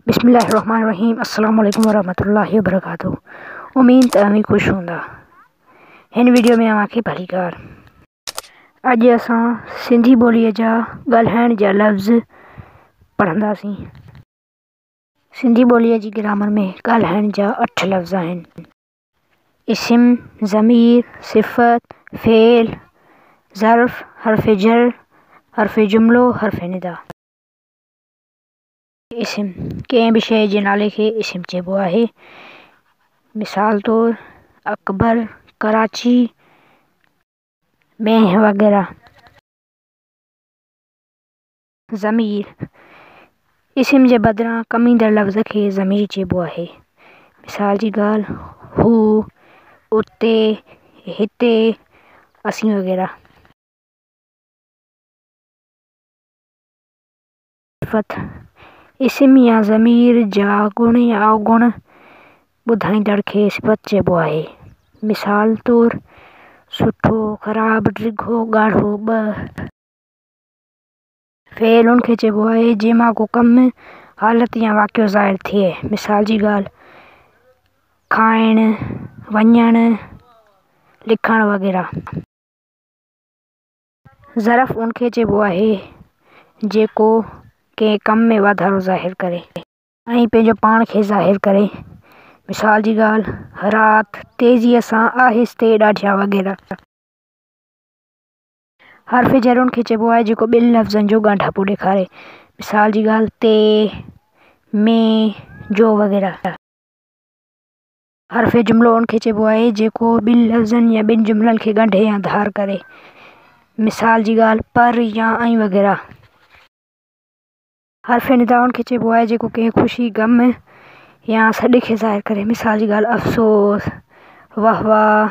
बिस्मिल्लाहिर्रहमानिर्रहीम। अस्सलाम वालेकुम वरहमतुल्लाहि वबरकातुहू। उम्मीद त अव्हीं ख़ुशि हूंदा। हिन वीडियो में अव्हांखे भलीकार। अॼु असां सिंधी ॿोलीअ जा ॻाल्हाइण जा लफ़्ज़ पढ़ंदासीं। सिंधी ॿोलीअ जी ग्रामर में ॻाल्हाइण जा 8 लफ़्ज़ आहिनि। इस्म, ज़मीर, सिफ़त, फ़ेल, ज़र्फ़, हर्फ़ जर, हर्फ़ जुमिलो, हर्फ़ निदा। इस्म कंहिं बि शइ जे नाले खे इस्म चइबो आहे। मिसाल तौरु अकबर, कराची, मेंह वग़ैरह। ज़मीर इस्म जे बदिरां कमु ईंदड़ लफ़्ज़ खे ज़मीर चइबो आहे। मिसाल जी ॻाल्हि हू, उते, हिते, असीं वग़ैरह। सिफ़त इस्म या ज़मीर जा गुण या अवगुण ॿुधाईंदड़ खे सिफ़त चइबो आहे। मिसाल तौरु सुठो, ख़राबु, डिघो, ॻाढ़ो, ॿ। फ़ेल उनखे चइबो आहे जंहिं मां को कमु, हालत या वाक़ियो ज़ाहिर थिए। मिसाल जी ॻाल्हि खाइणु, वञणु, लिखणु वग़ैरह। ज़र्फ़ उनखे चइबो आहे जेको कंहिं कम में वाधारो ज़ाहिर करे ऐं पंहिंजो पाण खे ज़ाहिर करे। मिसाल जी ॻाल्हि राति, तेज़ीअ सां, आहिस्ते, ॾाढिया वग़ैरह। हर्फ़ जर उनखे चइबो आहे जेको ॿिनि लफ़्ज़नि जो ॻांढापो ॾेखारे। मिसाल जी ॻाल्हि ते, में, जो वग़ैरह। हर्फ़ जुमिलो उनखे चइबो आहे जेको ॿिनि लफ़्ज़नि या ॿिनि जुमिलनि खे ॻंढे या धार करे। मिसाल जी ॻाल्हि पर, या, ऐं वग़ैरह। हर्फ़ निदा उनखे चइबो आहे जेको कंहिं ख़ुशी, ग़म या सॾ खे ज़ाहिर करे। मिसाल जी ॻाल्हि अफ़सोस, वाह वाह,